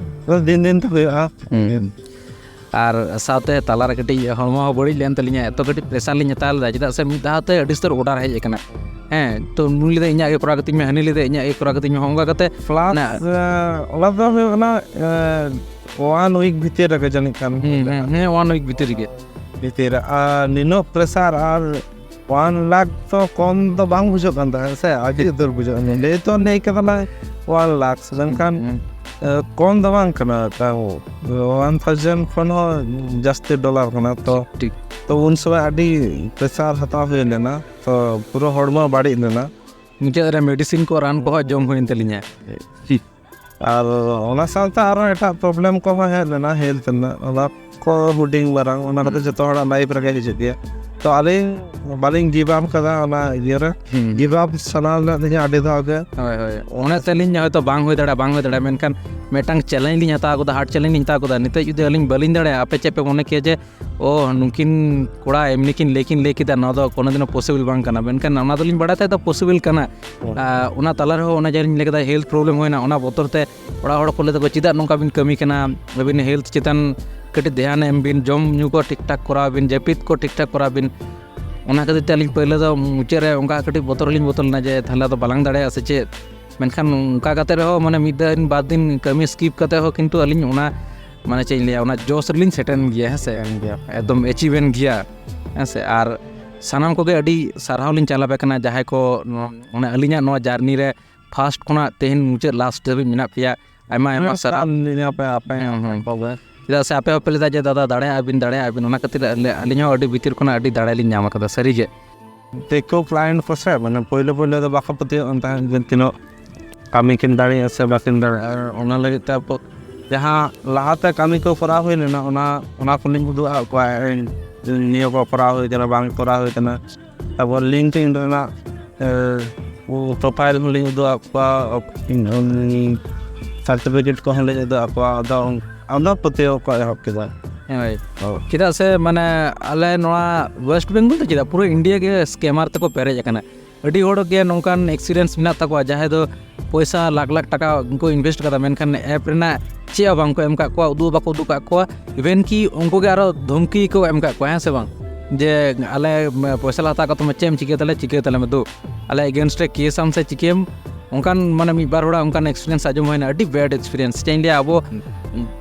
ᱛᱚ ᱫᱤᱱ ᱫᱤᱱ ᱛᱮ ᱦᱩᱭᱩᱜᱼᱟ᱾ ᱦᱩᱸ᱾ ᱟᱨ ᱥᱟᱶᱛᱮ ᱛᱟᱞᱟᱨᱮ ᱠᱟᱹᱴᱤᱡ ᱦᱚᱲᱢᱚ ᱦᱚᱸ ᱵᱟᱹᱲᱤᱡ ᱞᱮᱱ ᱛᱟᱹᱞᱤᱧᱟ, ᱮᱛᱚ ᱠᱟᱹᱴᱤᱡ ᱯᱨᱮᱥᱟᱨ ᱞᱤᱧ ᱦᱟᱛᱟᱣ ᱞᱮᱫᱟ, ᱪᱮᱫᱟᱜ ᱥᱮ ᱢᱤᱫ ᱫᱷᱟᱣ ᱛᱮ ᱟᱹᱰᱤ ᱩᱥᱛᱟᱹᱨ ᱚᱰᱟᱨ ᱦᱮᱡ ᱟᱠᱟᱱᱟ᱾ ᱦᱮᱸ, ᱛᱚ ᱱᱩᱭ ᱞᱟᱹᱭᱫᱟ ᱤᱧᱟᱹᱜ ᱜᱮ ᱠᱚᱨᱟᱣ ᱠᱟᱹᱛᱤᱧ ᱢᱮ, ᱦᱟᱹᱱᱤ ᱞᱟᱹᱭᱫᱟ ᱤᱧᱟᱹᱜ ᱜᱮ ᱠᱚᱨᱟᱣ ᱠᱟᱹᱛᱤᱧ ᱢᱮ, ᱦᱚᱸᱜᱼᱚ ᱱᱚᱝᱠᱟ ᱠᱟᱛᱮ ᱯᱞᱟᱥ, ᱚᱱᱟ ᱚᱱᱟ ᱫᱚ ᱦᱩᱭᱩᱜ ᱠᱟᱱᱟ ᱚᱣᱟᱱ ᱩᱭᱤᱠ ᱵᱷᱤᱛᱤᱨ ᱨᱮᱜᱮ ᱡᱟᱹᱱᱤᱡ ᱠᱷᱟᱱ᱾ ᱦᱮᱸ, ᱦᱮᱸ, ᱦᱮᱸ, ᱚᱣᱟᱱ ᱩᱭᱤᱠ ᱵᱷᱤᱛᱤᱨ ᱨᱮᱜᱮ᱾ ᱵᱷᱤᱛᱤᱨ ᱨᱮ᱾ ᱟᱨ ᱱᱤᱱᱟᱹᱜ ᱯᱨᱮᱥᱟᱨ ᱟᱨ ᱚᱣᱟᱱ ᱞᱟᱠᱷ ᱛᱚ ᱠᱚᱢ ᱫᱚ ᱵᱟᱝ ᱵᱩᱡᱷᱟᱹᱜ ᱠᱟᱱ ᱛᱟᱦᱮᱸᱫ ᱥᱮ, ᱟᱹᱰᱤ ᱩᱛᱟᱹᱨ ᱵᱩᱡᱷᱟᱹᱜ ᱠᱟᱱᱟ᱾ ᱞᱟᱹᱭ ᱛᱚ ᱞᱟᱹᱭ ᱠᱟᱫᱟᱞᱮ ᱚᱣᱟᱱ ᱞᱟᱠᱷ, ᱢᱮᱱᱠᱷᱟᱱ ᱦᱩᱸ᱾ ᱮ, ᱠᱚᱢ ᱫᱚ ᱵᱟᱝ ᱠᱟᱱᱟ, ᱛᱟᱣ ᱚᱣᱟᱱ ᱛᱷᱟᱣᱡᱮᱱᱰ ᱠᱷᱚᱱ ᱦᱚᱸ ᱡᱟᱹᱥᱛᱤ ᱰᱚᱞᱟᱨ ᱠᱟᱱᱟ᱾ ᱛᱚ, ᱴᱷᱤᱠ᱾ ᱛᱚ ᱩᱱ ᱥᱚᱢᱚᱭ ᱟᱹᱰᱤ ᱯᱨᱮᱥᱟᱨ ᱦᱟᱛᱟᱣ ᱦᱩᱭ ᱞᱮᱱᱟ, ᱛᱚ ᱯᱩᱨᱟᱹ ᱦᱚᱲᱢᱚ ᱵᱟᱹᱲᱤᱡ ᱞᱮᱱᱟ᱾ ᱢᱩᱪᱟᱹᱫ ᱨᱮ ᱢᱮᱰᱤᱥᱤᱱ ᱠᱚ, ᱨᱟᱱ ᱠᱚᱦᱚᱸ ᱡᱚᱢ ᱦᱩᱭᱮᱱ ᱛᱟᱹᱞᱤᱧᱟ᱾ ᱟᱨ ᱚᱱᱟ ᱥᱟᱶᱛᱮ ᱟᱨᱚ ᱮᱴᱟᱜ ᱯᱨᱚᱵᱞᱮᱢ ᱠᱚᱦᱚᱸ ᱦᱮᱡ ᱞᱮᱱᱟ ᱦᱮᱞᱛᱷ ᱨᱮᱱᱟᱜ, ᱚᱱᱟ ᱠᱚ ᱦᱩᱰᱤᱧ ᱢᱟᱨᱟᱝ, ᱚᱱᱟ ᱠᱚᱫᱚ ᱦᱩᱸ᱾ ᱡᱚᱛᱚ ᱦᱚᱲᱟᱜ ᱞᱟᱭᱤᱯᱷ ᱨᱮᱜᱮ ᱦᱤᱡᱩᱜ ᱜᱮᱭᱟ᱾ ᱛᱚ ᱟᱹᱞᱤᱧ ᱵᱟᱹᱞᱤᱧ ᱜᱤᱵᱷ ᱟᱯ ᱠᱟᱫᱟ ᱚᱱᱟ ᱤᱭᱟᱹ ᱨᱮ᱾ ᱦᱩᱸ᱾ ᱜᱤᱵᱷ ᱟᱯ ᱥᱟᱱᱟ ᱞᱮᱱᱟ ᱛᱤᱧᱟ ᱟᱹᱰᱤ ᱫᱷᱟᱣ ᱜᱮ᱾ ᱦᱳᱭ, ᱦᱳᱭ᱾ ᱚᱱᱟ ᱛᱮᱞᱤᱧ ᱦᱚᱭᱛᱳ ᱵᱟᱝ ᱦᱩᱭ ᱫᱟᱲᱮᱭᱟᱜᱼᱟ, ᱵᱟᱝ ᱦᱩᱭ ᱫᱟᱲᱮᱭᱟᱜᱼᱟ, ᱢᱮᱱᱠᱷᱟᱱ ᱢᱤᱫᱴᱟᱝ ᱪᱮᱞᱮᱧᱡᱽ ᱞᱤᱧ ᱦᱟᱛᱟᱣ ᱠᱟᱫᱟ, ᱦᱟᱨᱰ ᱪᱮᱞᱮᱧᱡᱽ ᱞᱤᱧ ᱦᱟᱛᱟᱣ ᱠᱟᱫᱟ᱾ ᱱᱤᱛᱚᱜ ᱡᱩᱫᱤ ᱟᱹᱞᱤᱧ ᱵᱟᱹᱞᱤᱧ ᱫᱟᱲᱮᱭᱟᱜᱼᱟ, ᱟᱯᱮ ᱪᱮᱫ ᱯᱮ ᱢᱚᱱᱮ ᱠᱮᱭᱟ ᱡᱮ, ᱳ, ᱱᱩᱠᱤᱱ ᱠᱚᱲᱟ ᱮᱢᱱᱤ ᱠᱤᱱ ᱞᱟᱹᱭ ᱠᱤᱱ ᱞᱟᱹᱭ ᱠᱮᱫᱟ, ᱱᱚᱣᱟ ᱫᱚ ᱠᱳᱱᱳ ᱫᱤᱱ ᱦᱚᱸ ᱯᱚᱥᱤᱵᱚᱞ ᱵᱟᱝ ᱠᱟᱱᱟ᱾ ᱢᱮᱱᱠᱷᱟᱱ ᱚᱱᱟ ᱫᱚᱞᱤᱧ ᱵᱟᱲᱟᱭ ᱛᱟᱦᱮᱸᱫ ᱫᱚ ᱯᱚᱥᱤᱵᱚᱞ ᱠᱟᱱᱟ᱾ ᱦᱳᱭ᱾ ᱟᱨ ᱚᱱᱟ ᱛᱟᱞᱟ ᱨᱮᱦᱚᱸ ᱚᱱᱟ ᱡᱟᱦᱟᱸ ᱞᱤᱧ ᱞᱟᱹᱭ ᱠᱮᱫᱟ, ᱦᱮᱞᱛᱷ ᱯᱨᱚᱵᱞᱮᱢ ᱦᱩᱭᱱᱟ, ᱚᱱᱟ ᱵᱚᱛᱚᱨ ᱛᱮ ᱚᱲᱟᱜ ᱦᱚᱲ ᱠᱚ ᱞᱟᱹᱭ ᱫᱟᱠᱚ, "ᱪᱮᱫᱟᱜ ᱱᱚᱝᱠᱟ ᱵᱤᱱ ᱠᱟᱹᱢᱤ ᱠᱟᱱᱟ? ᱟᱹᱵᱤᱱ ᱦᱮᱞᱛᱷ ᱪᱮᱛᱟᱱ ᱠᱟᱹᱴᱤᱡ ᱫᱷᱮᱭᱟᱱ ᱮᱢ ᱵᱤᱱ, ᱡᱚᱢ ᱧᱩ ᱠᱚ ᱴᱷᱤᱠ ᱴᱷᱟᱠ ᱠᱚᱨᱟᱣ ᱵᱤᱱ, ᱡᱟᱹᱯᱤᱫ ᱠᱚ ᱴᱷᱤᱠ ᱴᱷᱟᱠ ᱠᱚᱨᱟᱣ ᱵᱤᱱ᱾" ᱚᱱᱟ ᱠᱷᱟᱹᱛᱤᱨ ᱛᱮ ᱟᱹᱞᱤᱧ ᱯᱳᱭᱞᱳ ᱫᱚ ᱢᱩᱪᱟᱹᱫ ᱨᱮ ᱚᱱᱠᱟ ᱠᱟᱹᱴᱤᱡ ᱵᱚᱛᱚᱨ ᱦᱚᱸᱞᱤᱧ ᱵᱚᱛᱚᱨ ᱞᱮᱱᱟ ᱡᱮ, "ᱛᱟᱦᱚᱞᱮ ᱟᱫᱚ ᱵᱟᱞᱟᱝ ᱫᱟᱲᱮᱭᱟᱜᱼᱟ ᱥᱮ ᱪᱮᱫ?" ᱢᱮᱱᱠᱷᱟᱱ ᱚᱱᱠᱟ ᱠᱟᱛᱮ ᱨᱮᱦᱚᱸ, ᱢᱟᱱᱮ, ᱢᱤᱫ ᱫᱤᱱ ᱵᱟᱨ ᱫᱤᱱ ᱠᱟᱹᱢᱤ ᱥᱠᱤᱯ ᱠᱟᱛᱮ ᱦᱚᱸ ᱠᱤᱱᱛᱩ ᱟᱹᱞᱤᱧ ᱚᱱᱟ, ᱢᱟᱱᱮ, ᱪᱮᱫ ᱤᱧ ᱞᱟᱹᱭᱟ, ᱚᱱᱟ ᱡᱚᱥ ᱨᱮᱞᱤᱧ ᱥᱮᱴᱮᱨ ᱮᱱ ᱜᱮᱭᱟ, ᱦᱮᱸ ᱥᱮ? ᱮᱱ ᱜᱮᱭᱟ᱾ ᱮᱠᱫᱚᱢ ᱮᱪᱤᱵᱷ ᱮᱱ ᱜᱮᱭᱟ, ᱦᱮᱸ ᱥᱮ? ᱟᱨ ᱥᱟᱱᱟᱢ ᱠᱚᱜᱮ ᱟᱹᱰᱤ ᱥᱟᱨᱦᱟᱣ ᱞᱤᱧ ᱪᱟᱞ ᱟᱯᱮ ᱠᱟᱱᱟ, ᱡᱟᱦᱟᱸᱭ ᱠᱚ ᱱᱚ-, ᱢᱟᱱᱮ, ᱟᱹᱞᱤᱧᱟᱜ ᱱᱚᱣᱟ ᱡᱟᱨᱱᱤ ᱨᱮ ᱯᱷᱟᱥᱴ ᱠᱷᱚᱱᱟᱜ ᱛᱮᱦᱮᱧ ᱢᱩᱪᱟᱹᱫ ᱞᱟᱥᱴ ᱫᱷᱟᱹᱵᱤᱡ ᱢᱮᱱᱟᱜ ᱯᱮᱭᱟ᱾ ᱟᱭᱢᱟ, ᱟᱭᱢᱟ ᱦᱮᱸ, ᱥᱟᱨᱦᱟᱣ᱾ ᱥᱟᱱᱟᱢ ᱟᱯᱮ, ᱟᱯᱮ, ᱦᱮᱸ, ᱦᱮᱸ᱾ ᱠᱚᱜᱮ᱾ ᱪᱮᱫᱟᱜ ᱥᱮ ᱟᱯᱮ ᱦᱚᱸᱯᱮ ᱞᱟᱹᱭᱫᱟ ᱡᱮ, "ᱫᱟᱫᱟ, ᱫᱟᱲᱮᱭᱟᱜᱼᱟ ᱵᱤᱱ, ᱫᱟᱲᱮᱭᱟᱜᱼᱟ ᱵᱤᱱ", ᱚᱱᱟ ᱠᱷᱟᱹᱛᱤᱨ ᱟᱹᱞᱤ-, ᱟᱹᱞᱤᱧ ᱦᱚᱸ ᱟᱹᱰᱤ ᱵᱷᱤᱛᱤᱨ ᱠᱷᱚᱱᱟᱜ ᱟᱹᱰᱤ ᱫᱟᱲᱮ ᱞᱤᱧ ᱧᱟᱢ ᱟᱠᱟᱫᱟ, ᱥᱟᱹᱨᱤᱜᱮ᱾ ᱫᱤᱠᱩ ᱠᱞᱟᱭᱮᱱᱴ ᱠᱚ ᱥᱮ, ᱢᱟᱱᱮ, ᱯᱳᱭᱞᱳ ᱯᱳᱭᱞᱳ ᱫᱚ ᱵᱟᱠᱚ ᱯᱟᱹᱛᱭᱟᱹᱜ ᱠᱟᱱ ᱛᱟᱦᱮᱸᱫ ᱡᱮ ᱛᱤᱱᱟᱹᱜ ᱠᱟᱹᱢᱤ ᱠᱤᱱ ᱫᱟᱲᱮᱭᱟᱜᱼᱟ ᱥᱮ ᱵᱟᱹᱠᱤᱱ ᱫᱟᱲᱮᱭᱟᱜᱼᱟ᱾ ᱟᱨ ᱚᱱᱟ ᱞᱟᱹᱜᱤᱫ ᱛᱮ ᱟᱵᱚ ᱡᱟᱦᱟᱸ ᱞᱟᱦᱟᱛᱮ ᱠᱟᱹᱢᱤ ᱠᱚ ᱠᱚᱨᱟᱣ ᱦᱩᱭ ᱞᱮᱱᱟ, ᱚᱱᱟ, ᱚᱱᱟ ᱠᱚᱞᱤᱧ ᱩᱫᱩᱜ ᱟᱫ ᱠᱚᱣᱟ, ᱮ, ᱱᱤᱭᱟᱹ ᱠᱚ ᱠᱚᱨᱟᱣ ᱦᱩᱭ ᱠᱟᱱᱟ, ᱵᱟᱝ ᱠᱚᱨᱟᱣ ᱦᱩᱭ ᱠᱟᱱᱟ᱾ ᱛᱟᱨᱯᱚᱨ LinkedIᱱ ᱨᱮᱱᱟᱜ, ᱮ, ᱯᱨᱚᱯᱷᱟᱭᱤᱞ ᱦᱚᱸᱞᱤᱧ ᱩᱫᱩᱜ ᱟᱫ ᱠᱚᱣᱟ, ᱥᱟᱨᱴᱤᱯᱷᱤᱠᱮᱴ ᱠᱚᱦᱚᱸ ᱞᱤᱧ ᱩᱫᱩᱜ ᱟᱫ ᱠᱚᱣᱟ᱾ ᱟᱫᱚ, ᱟᱫᱚ ᱯᱟᱹᱛᱭᱟᱹᱣ ᱠᱚ ᱮᱦᱚᱵ ᱠᱮᱫᱟ᱾ ᱦᱳᱭ᱾ ᱦᱳᱭ᱾ ᱪᱮᱫᱟᱜ ᱥᱮ, ᱢᱟᱱᱮ, ᱟᱞᱮ ᱱᱚᱣᱟ ᱳᱭᱮᱥᱴ ᱵᱮᱝᱜᱚᱞ ᱫᱚ ᱪᱮᱫᱟᱜ, ᱯᱩᱨᱟᱹ ᱤᱱᱰᱤᱭᱟ ᱜᱮ ᱥᱠᱮᱢᱟᱨ ᱛᱮᱠᱚ ᱯᱮᱨᱮᱡ ᱟᱠᱟᱱᱟ᱾ ᱟᱹᱰᱤ ᱦᱚᱲ ᱜᱮ ᱱᱚᱝᱠᱟᱱ ᱮᱠᱥᱯᱤᱨᱤᱭᱮᱱᱥ ᱢᱮᱱᱟᱜ ᱛᱟᱠᱚᱣᱟ, ᱡᱟᱦᱟᱸᱭ ᱫᱚ ᱯᱚᱭᱥᱟ ᱞᱟᱠᱷ ᱞᱟᱠᱷ ᱴᱟᱠᱟ ᱠᱚ ᱤᱱᱵᱷᱮᱥᱴ ᱠᱟᱫᱟ, ᱢᱮᱱᱠᱷᱟᱱ ᱮᱯ ᱨᱮᱱᱟᱜ ᱪᱮᱫ ᱦᱚᱸ ᱵᱟᱝ ᱠᱚ ᱮᱢ ᱠᱟᱜ ᱠᱚᱣᱟ, ᱩᱫᱩᱜ ᱦᱚᱸ ᱵᱟᱠᱚ ᱩᱫᱩᱜ ᱠᱟᱜ ᱠᱚᱣᱟ᱾ ᱤᱵᱷᱮᱱ ᱠᱤ ᱩᱱᱠᱩ ᱜᱮ ᱟᱨᱚ ᱫᱷᱚᱢᱠᱤ ᱠᱚ ᱮᱢ ᱠᱟᱜ ᱠᱚᱣᱟ, ᱦᱮᱸ ᱥᱮ ᱵᱟᱝ? ᱡᱮ ᱟᱞᱮ, ᱢ, ᱯᱚᱭᱥᱟ ᱞᱮ ᱦᱟᱛᱟᱣ ᱠᱟᱜ ᱛᱟᱢᱟ, ᱪᱮᱫ ᱮᱢ ᱪᱤᱠᱟᱹ ᱛᱟᱞᱮ, ᱪᱤᱠᱟᱹ ᱛᱟᱞᱮ ᱢᱮ ᱫᱩ, ᱟᱞᱮ ᱮᱜᱮᱱᱥᱴ ᱨᱮ ᱠᱮᱥ ᱟᱢ ᱥᱮ ᱪᱤᱠᱟᱹᱭᱟᱢ? ᱚᱱᱠᱟᱱ, ᱢᱟᱱᱮ, ᱢᱤᱫ ᱵᱟᱨ ᱦᱚᱲᱟᱜ ᱚᱱᱠᱟᱱ ᱮᱠᱥᱯᱤᱨᱤᱭᱮᱱᱥ ᱟᱸᱡᱚᱢ ᱦᱩᱭᱱᱟ, ᱟᱹᱰᱤ ᱵᱮᱰ ᱮᱠᱥᱯᱤᱨᱤᱭᱮᱱᱥ᱾ ᱪᱮᱫ ᱤᱧ ᱞᱟᱹᱭᱟ, ᱟᱵᱚ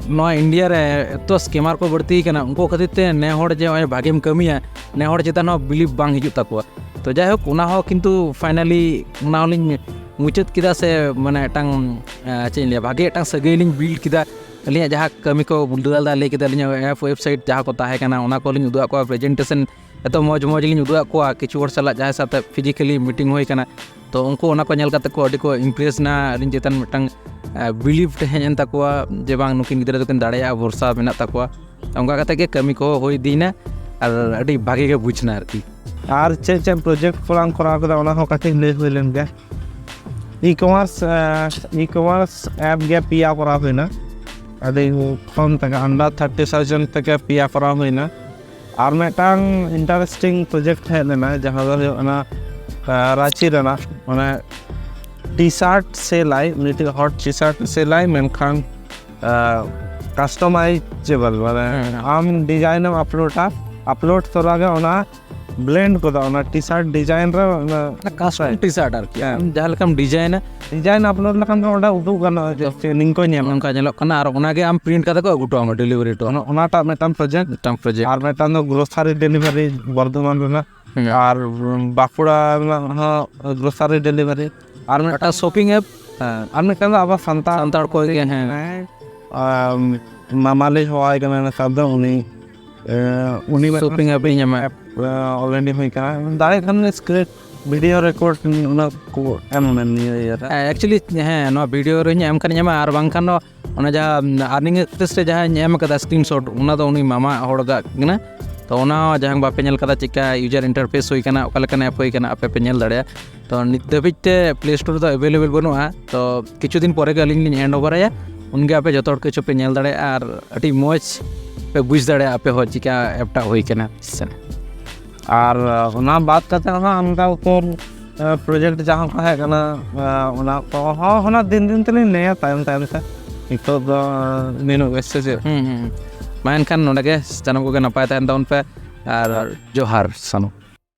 ᱱᱚᱣᱟ ᱤᱱᱰᱤᱭᱟ ᱨᱮ ᱮᱛᱚ ᱥᱠᱮᱢᱟᱨ ᱠᱚ ᱵᱟᱹᱲᱛᱤ ᱠᱟᱱᱟ, ᱩᱱᱠᱩ ᱠᱷᱟᱹᱛᱤᱨ ᱛᱮ ᱱᱮ ᱦᱚᱲ ᱡᱮ ᱱᱚᱜᱼᱚᱭ ᱵᱷᱟᱜᱮᱢ ᱠᱟᱹᱢᱤᱭᱟ, ᱱᱮ ᱦᱚᱲ ᱪᱮᱛᱟᱱ ᱦᱚᱸ ᱵᱤᱞᱤᱵᱷ ᱵᱟᱝ ᱦᱤᱡᱩᱜ ᱛᱟᱠᱚᱣᱟ᱾ ᱛᱚ, ᱡᱟᱭᱦᱳᱠ, ᱚᱱᱟ ᱦᱚᱸ ᱠᱤᱱᱛᱩ ᱯᱷᱟᱭᱱᱟᱞᱤ ᱚᱱᱟ ᱦᱚᱸᱞᱤᱧ ᱢᱩᱪᱟᱹᱫ ᱠᱮᱫᱟ, ᱥᱮ, ᱢᱟᱱᱮ, ᱢᱤᱫᱴᱟᱝ, ᱮ, ᱪᱮᱫ ᱤᱧ ᱞᱟᱹᱭᱟ, ᱵᱷᱟᱜᱮ ᱢᱤᱫᱴᱟᱝ ᱥᱟᱹᱜᱟᱹᱭ ᱞᱤᱧ ᱵᱤᱞᱰ ᱠᱮᱫᱟ᱾ ᱟᱹᱞᱤᱧᱟᱜ ᱡᱟᱦᱟᱸ ᱠᱟᱹᱢᱤ ᱠᱚ ᱵᱩᱞᱫᱟᱹ ᱫᱟᱫᱟ ᱞᱟᱹᱭ ᱠᱮᱫᱟ, ᱟᱹᱞᱤᱧᱟᱜ ᱮᱯ ᱳᱭᱮᱵᱥᱟᱭᱤᱴ ᱡᱟᱦᱟᱸ ᱠᱚ ᱛᱟᱦᱮᱸ ᱠᱟᱱᱟ, ᱚᱱᱟ ᱠᱚᱞᱤᱧ ᱩᱫᱩᱜ ᱟᱫ ᱠᱚᱣᱟ, ᱯᱨᱮᱡᱮᱱᱴᱮᱥᱚᱱ ᱮᱛᱚ ᱢᱚᱡᱽ ᱢᱚᱡᱽ ᱞᱤᱧ ᱩᱫᱩᱜ ᱟᱫ ᱠᱚᱣᱟ᱾ ᱠᱤᱪᱷᱩ ᱦᱚᱲ ᱥᱟᱞᱟᱜ ᱡᱟᱦᱟᱸᱭ ᱥᱟᱶᱛᱮ ᱯᱷᱤᱡᱤᱠᱮᱞᱤ ᱢᱤᱴᱤᱝ ᱦᱩᱭ ᱠᱟᱱᱟ, ᱛᱚ ᱩᱱᱠᱩ ᱚᱱᱟ ᱠᱚ ᱧᱮᱞ ᱠᱟᱛᱮ ᱠᱚ ᱟᱹᱰᱤ ᱠᱚ ᱤᱢᱯᱨᱮᱥ ᱮᱱᱟ᱾ ᱟᱹᱞᱤᱧ ᱪᱮᱛᱟᱱ ᱢᱤᱫᱴᱟᱝ, ᱮ, ᱵᱤᱞᱤᱵᱷ ᱦᱮᱡ ᱮᱱ ᱛᱟᱠᱚᱣᱟ ᱡᱮ ᱵᱟᱝ, ᱱᱩᱠᱤᱱ ᱜᱤᱫᱽᱨᱟᱹ ᱫᱚᱠᱤᱱ ᱫᱟᱲᱮᱭᱟᱜᱼᱟ, ᱵᱷᱚᱨᱥᱟ ᱢᱮᱱᱟᱜ ᱛᱟᱠᱚᱣᱟ᱾ ᱚᱱᱠᱟ ᱠᱟᱛᱮ ᱜᱮ ᱠᱟᱹᱢᱤ ᱠᱚ ᱦᱩᱭ ᱤᱫᱤᱭᱮᱱᱟ ᱟᱨ ᱟᱹᱰᱤ ᱵᱷᱟᱜᱮ ᱜᱮ ᱵᱩᱡᱽ ᱮᱱᱟ ᱟᱨᱠᱤ᱾ ᱟᱨ ᱪᱮᱫ ᱪᱮᱫ ᱯᱨᱚᱡᱮᱠᱴ ᱠᱚᱞᱟᱝ ᱠᱚᱨᱟᱣ ᱠᱮᱫᱟ, ᱚᱱᱟ ᱦᱚᱸ ᱠᱟᱹᱴᱤᱡ ᱞᱟᱹᱭ ᱦᱩᱭ ᱞᱮᱱ ᱜᱮ᱾ E commerce, E commerce app ᱜᱮ ᱯᱮᱭᱟ ᱠᱚᱨᱟᱣ ᱦᱩᱭᱱᱟ᱾ ᱟᱹᱰᱤ ᱠᱚᱢ ᱛᱮᱜᱮ, under thirty thousand ᱛᱮᱜᱮ ᱯᱮᱭᱟ ᱠᱚᱨᱟᱣ ᱦᱩᱭᱱᱟ᱾ ᱟᱨ ᱢᱤᱫᱴᱟᱝ ᱤᱱᱴᱟᱨᱮᱥᱴᱤᱝ ᱯᱨᱚᱡᱮᱠᱴ ᱦᱮᱡ ᱞᱮᱱᱟ, ᱡᱟᱦᱟᱸ ᱫᱚ ᱦᱩᱭᱩᱜ ᱠᱟᱱᱟ, ᱟᱸ, ᱨᱟᱸᱪᱤ ᱨᱮᱱᱟᱜ, ᱢᱟᱱᱮ, ᱴᱤ ᱥᱟᱨᱴ ᱥᱮᱞᱟᱭ, ᱢᱤᱫᱴᱤᱡ ᱦᱚᱴ ᱴᱤ ᱥᱟᱨᱴ ᱥᱮᱞᱟᱭ, ᱢᱮᱱᱠᱷᱟᱱ, ᱟᱸ, ᱠᱟᱥᱴᱚᱢᱟᱭᱡᱮᱵᱚᱞ, ᱢᱟᱱᱮ, ᱦᱮᱸ, ᱦᱮᱸ᱾ ᱟᱢ ᱰᱤᱡᱟᱭᱤᱱ ᱮᱢ ᱟᱯᱞᱳᱰᱟ, ᱟᱯᱞᱳᱰ ᱛᱚᱨᱟ ᱜᱮ ᱚᱱᱟ ᱵᱞᱮᱱᱰ ᱠᱚᱫᱚ, ᱚᱱᱟ ᱴᱤ ᱥᱟᱨᱴ ᱰᱤᱡᱟᱭᱤᱱ ᱨᱮ, ᱚᱱᱟ ᱠᱟᱥᱴᱚᱢ ᱴᱤ ᱥᱟᱨᱴ ᱟᱨᱠᱤ, ᱦᱮᱸ᱾ ᱟᱢ ᱡᱟᱦᱟᱸ ᱞᱮᱠᱟᱢ ᱰᱤᱡᱟᱭᱤᱱᱟ, ᱰᱤᱡᱟᱭᱤᱱ ᱟᱯᱞᱳᱰ ᱞᱮᱠᱷᱟᱱ ᱫᱚ ᱚᱸᱰᱮ ᱩᱫᱩᱜ ᱜᱟᱱᱚᱜᱼᱟ ᱡᱮ ᱪᱮᱫ ᱱᱤᱝᱠᱟᱹ ᱧᱮᱞᱚᱜ᱾ ᱱᱚᱝᱠᱟ ᱧᱮᱞᱚᱜ ᱠᱟᱱᱟ, ᱟᱨ ᱚᱱᱟᱜᱮ ᱟᱢ ᱯᱨᱤᱱᱴ ᱠᱟᱛᱮ ᱠᱚ ᱟᱹᱜᱩ ᱦᱚᱴᱚ ᱟᱢᱟ, ᱰᱮᱞᱤᱵᱷᱟᱨᱤ ᱦᱚᱴᱚ ᱟᱢᱟ᱾ ᱚᱱᱟ, ᱚᱱᱟᱴᱟᱜ ᱢᱤᱫᱴᱟᱝ ᱯᱨᱚᱡᱮᱠᱴ᱾ ᱢᱤᱫᱴᱟᱝ ᱯᱨᱚᱡᱮᱠᱴ᱾ ᱟᱨ ᱢᱤᱫᱴᱟᱝ ᱫᱚ ᱜᱨᱳᱥᱟᱨᱤ ᱰᱮᱞᱤᱵᱷᱟᱨᱤ ᱵᱚᱨᱫᱷᱚᱢᱟᱱ ᱨᱮᱱᱟᱜ᱾ ᱦᱮᱸ᱾ ᱟᱨ ᱵᱟᱸᱠᱩᱲᱟ ᱨᱮᱱᱟᱜ ᱦᱚᱸ ᱜᱨᱳᱥᱟᱨᱤ ᱰᱮᱞᱤᱵᱷᱟᱨᱤ᱾ ᱟᱨ ᱢᱤᱫᱴᱟᱝ ᱚᱠᱟᱴᱟᱜ ᱥᱚᱯᱤᱝ ᱮᱯ? ᱦᱮᱸ, ᱟᱨ ᱢᱤᱫᱴᱟᱝ ᱫᱚ ᱟᱵᱚ ᱥᱟᱱᱛᱟᱲ ᱥᱟᱱᱛᱟᱲ ᱠᱚ ᱜᱮ, ᱦᱮᱸ᱾ ᱦᱮᱸ, ᱟᱨ ᱢᱟᱢᱟᱞᱤ ᱦᱚᱦᱚᱣᱟᱭ ᱠᱟᱱᱟ ᱱᱮᱛᱟᱨ ᱫᱚ, ᱩᱱᱤ, ᱮ, ᱩᱱᱤ ᱢᱤᱫᱴᱟᱝ ᱥᱚᱯᱤᱝ ᱮᱯ ᱤᱧ ᱮᱢᱟ᱾ ᱮᱯ᱾ ᱚᱞᱨᱮᱰᱤ ᱦᱩᱭ ᱠᱟᱱᱟ᱾ ᱫᱟᱲᱮᱭᱟᱜ ᱠᱷᱟᱱ ᱥᱠᱨᱤᱯᱴ, ᱵᱷᱤᱰᱤᱭᱳ ᱨᱮᱠᱚᱨᱰ, ᱚᱱᱟ ᱠᱚ ᱮᱢ ᱢᱮ ᱱᱤᱭᱟᱹ ᱤᱭᱟᱹ ᱨᱮ᱾ ᱮᱠᱪᱩᱭᱮᱞᱤ ᱦᱮᱸ, ᱱᱚᱣᱟ ᱵᱷᱤᱰᱤᱭᱳ ᱨᱮᱧ ᱮᱢ ᱠᱷᱟᱱᱤᱧ ᱮᱢᱟ, ᱟᱨ ᱵᱟᱝᱠᱷᱟᱱ ᱫᱚ ᱚᱱᱟ ᱡᱟᱦᱟᱸ ᱟᱨᱱᱤᱝ ᱮᱠᱥᱯᱨᱮᱥ ᱨᱮ ᱡᱟᱦᱟᱸᱧ ᱮᱢ ᱠᱟᱫᱟ ᱥᱠᱨᱤᱱ ᱥᱚᱴ, ᱚᱱᱟ ᱫᱚ ᱩᱱᱤ ᱢᱟᱢᱟ ᱦᱚᱲᱟᱜ ᱠᱟᱱᱟ᱾ ᱛᱚ ᱚᱱᱟ ᱦᱚᱸ ᱡᱟᱦᱟᱸ ᱵᱟᱯᱮ ᱧᱮᱞ ᱠᱟᱫᱟ ᱪᱮᱫᱠᱟ ᱤᱭᱩᱡᱟᱨ ᱤᱱᱴᱟᱨᱯᱷᱮᱥ ᱦᱩᱭ ᱠᱟᱱᱟ, ᱚᱠᱟ ᱞᱮᱠᱟᱱ ᱮᱯ ᱦᱩᱭ ᱠᱟᱱᱟ, ᱟᱯᱮ ᱯᱮ ᱧᱮᱞ ᱫᱟᱲᱮᱭᱟᱜᱼᱟ᱾ ᱛᱚ ᱱᱤᱛ ᱫᱷᱟᱹᱵᱤᱡ ᱛᱮ ᱯᱞᱮ ᱥᱴᱳᱨ ᱨᱮᱫᱚ ᱮᱵᱮᱞᱮᱵᱮᱞ ᱵᱟᱹᱱᱩᱜᱼᱟ᱾ ᱛᱚ ᱠᱤᱪᱷᱩ ᱫᱤᱱ ᱯᱚᱨᱮ ᱜᱮ ᱟᱹᱞᱤᱧ ᱞᱤᱧ ᱦᱮᱱᱰ ᱳᱵᱷᱟᱨ ᱟᱭᱟ, ᱩᱱᱜᱮ ᱟᱯᱮ ᱡᱚᱛᱚ ᱦᱚᱲ ᱠᱤᱪᱷᱩ ᱯᱮ ᱧᱮᱞ ᱫᱟᱲᱮᱭᱟᱜᱼᱟ ᱟᱨ ᱟᱹᱰᱤ ᱢᱚᱡᱽ ᱯᱮ ᱵᱩᱡᱽ ᱫᱟᱲᱮᱭᱟᱜᱼᱟ ᱟᱯᱮ ᱦᱚᱸ ᱪᱤᱠᱟ ᱮᱯᱴᱟᱜ ᱦᱩᱭ ᱠᱟᱱᱟ᱾ ᱟᱨ ᱚᱱᱟ ᱵᱟᱫ ᱠᱟᱛᱮ ᱦᱚᱸ ᱚᱱᱠᱟ ᱩᱛᱟᱹᱨ ᱯᱨᱚᱡᱮᱠᱴ ᱡᱟᱦᱟᱸ ᱠᱚ ᱛᱟᱦᱮᱸ ᱠᱟᱱᱟ, ᱚᱱᱟ ᱠᱚᱦᱚᱸ ᱚᱱᱟ ᱫᱤᱱ ᱫᱤᱱ ᱛᱮᱞᱤᱧ ᱞᱟᱹᱭᱟ ᱛᱟᱭᱚᱢ ᱛᱟᱭᱚᱢ ᱛᱮ᱾ ᱱᱤᱛᱚᱜ ᱫᱚ ᱱᱤᱱᱟᱹᱜ ᱜᱮ, ᱥᱮ ᱪᱮᱫ? ᱦᱩᱸ ᱦᱩᱸ᱾ ᱢᱟ ᱮᱱᱠᱷᱟᱱ ᱱᱚᱰᱮ ᱜᱮ ᱥᱟᱱᱟᱢ ᱠᱚᱜᱮ ᱱᱟᱯᱟᱭ ᱛᱟᱦᱮᱱ ᱛᱟᱵᱚᱱ ᱯᱮ ᱟᱨ ᱡᱚᱦᱟᱨ ᱥᱟᱱᱟᱢ᱾